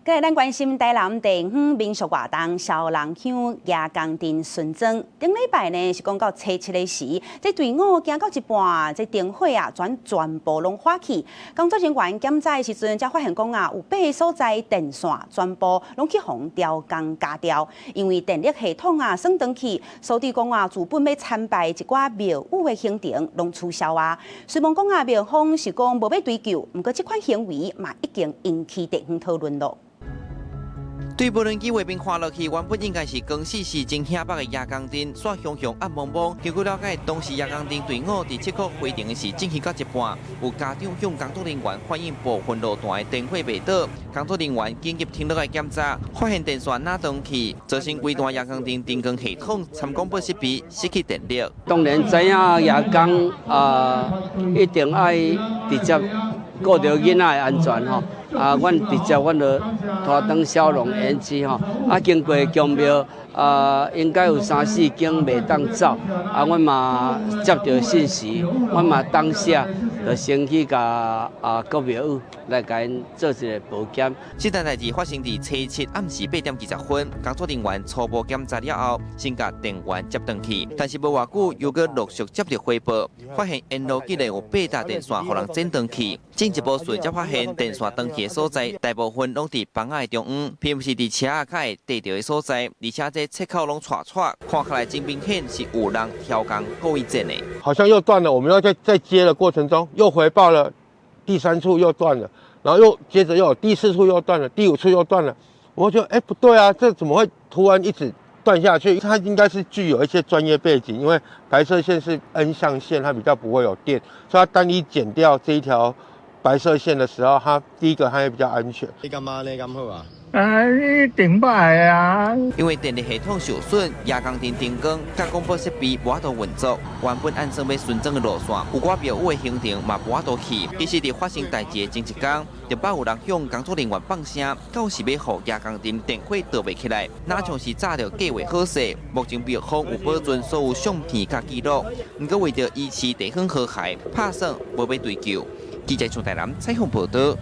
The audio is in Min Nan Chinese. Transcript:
閣來咱關心台南地方民俗活動，痟人鄉蜈蚣陣巡莊。頂禮拜呢是講到初七的時，這隊伍行到一半，這燈火啊全全部攏火去。工作人員檢查的時陣，才發現講啊，有八个所在電線全部攏去予刁工鉸掉，因為電力系統啊損斷去，所以講啊，自本欲參拜一寡廟宇的行程攏取消啊。雖罔講啊，廟方是講無欲追究，毋過這款行為嘛已經引起地方討論咯。對無人機畫面看落去，原本應該是光死死真險北的蜈蚣陣，煞熊熊暗濛濛。根據了解，當時蜈蚣陣隊伍佇七股回程的時進行到一半，有家長向工作人員反映部分路段的燈火袂倒，工作人員緊急停落來檢查，發現電線若斷去，造成規段蜈蚣陣燈光系統參廣播設備失去電力。當然知影蜈蚣啊，一定愛直接顧著囡仔的安全吼。啊，阮直接阮就拖轉小龍園區吼，啊，經過宮廟啊，應該有三四間袂當走，啊，阮嘛接著信息，阮嘛當下就先去共啊各廟宇來共𪜶做一个報檢。這單代誌發生佇初七暗時8點20分，工作人員初步檢查了後，先共電源接轉去，但是無偌久又閣陸續接著回報，發現沿路竟然有八搭電線予人剪斷去。進一步隨才發現電線斷去的所在，大部分攏佇房仔的中央，並毋是佇車仔較會綴著的所在，而且這切口攏掣掣，看起來真明顯是有人刁工故意剪的。好像又斷了，我們要在接的過程中又回報了第三處又斷了，然後又接着又有第四處又斷了，第五處又斷了。我覺得哎不對啊，這怎麼會突然一直斷下去？它應該是具有一些專業背景，因為白色線是 N 相線，它比較不會有電，所以它單一剪掉這一條白色線的時候，它第一個它也比較安全。你感覺你敢好啊？啊，你頂擺啊！因為電力系統受損，蜈蚣陣燈光佮廣播設備無法度運作，原本按算欲巡莊的路線，有寡廟宇的行程嘛無法度去。其實佇發生代誌的前一工，就捌有人向工作人員放聲，到是欲予蜈蚣陣電火著袂起來，若像是早就計劃好勢。目前廟方有保存所有相片佮記錄，毋過為著維持地方和諧，拍算無欲追究。記者張台南採訪報道。